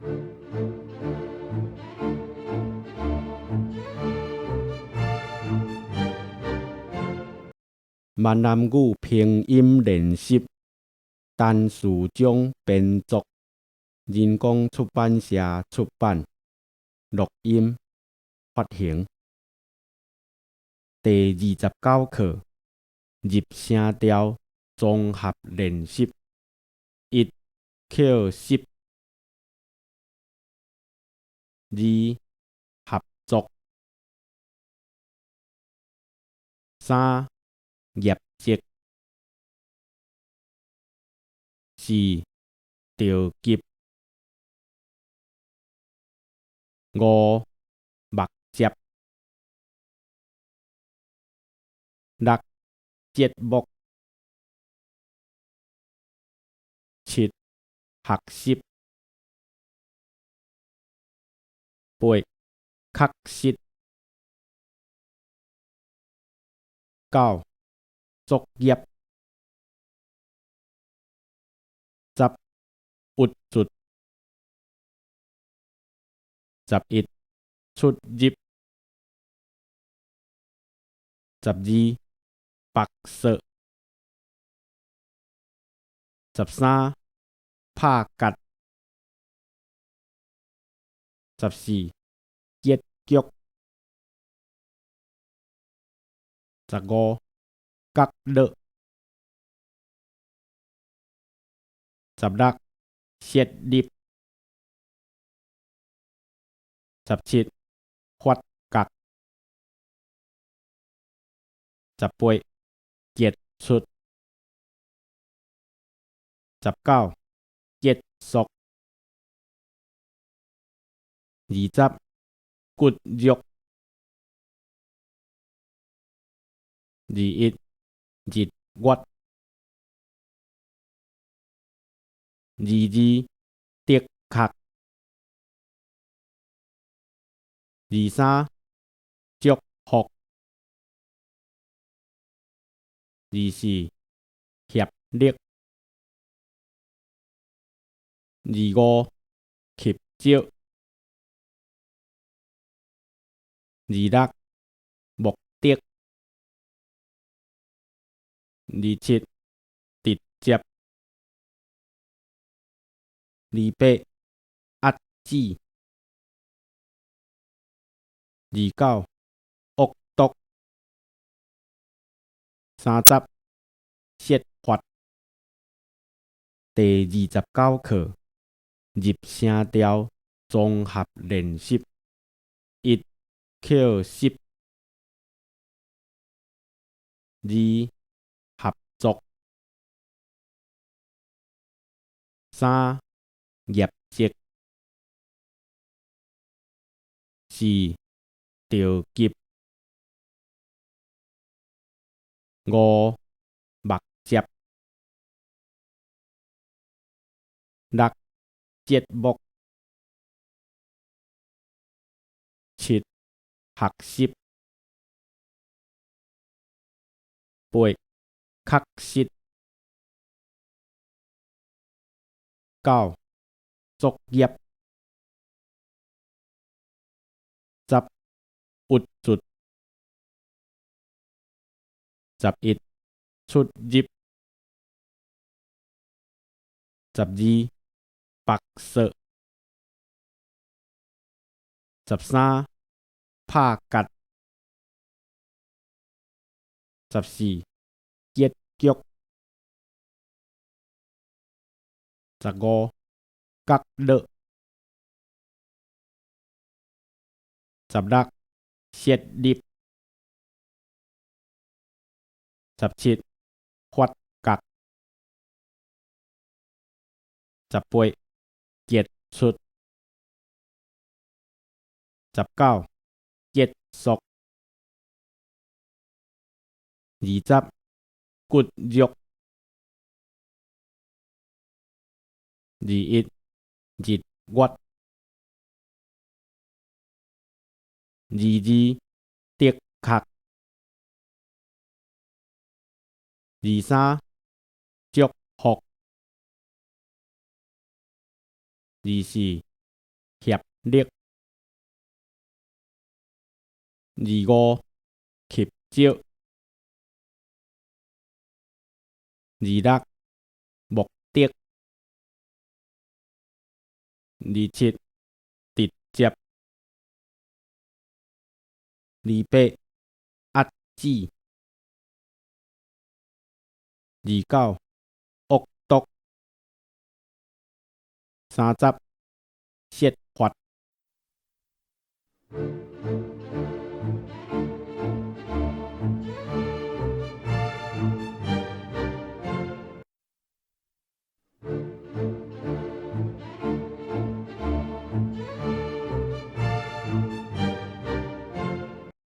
閩南語拼音練習，陳士中編作，人工出版社出版，錄音發行。第二十九課，入聲調綜合練習。一、扣實；二、合作；三、業績；四、著急；五、目接；六、節目；七、學習；八、確實；九、作業；十、鬱卒；11、出入；12、白色；13、拍結；14、結局；15、角落；16、設立；17、發覺；18、傑出；19、結束；20、骨肉；21、日月；22、的確；23、祝福；24、協力；25、翕照；26、目的；27、直接；28、壓制；29、惡毒；30、設法。第二十九課，入聲調綜合練習。一、扣實；二、合作；三、業績；四、著急；五、目接；六、節目；七、學習；八、確實；九、作業；10、鬱卒；11、出入；12、白色；13、拍結；14、結局；15、角落；16、設立；17、發覺；18、傑出；19、結束；20、骨肉；21、日月；22、的確；23、祝福；24。力。25，吸石。26，目的。27，直接。28，壓止。29，惡毒。30，設法。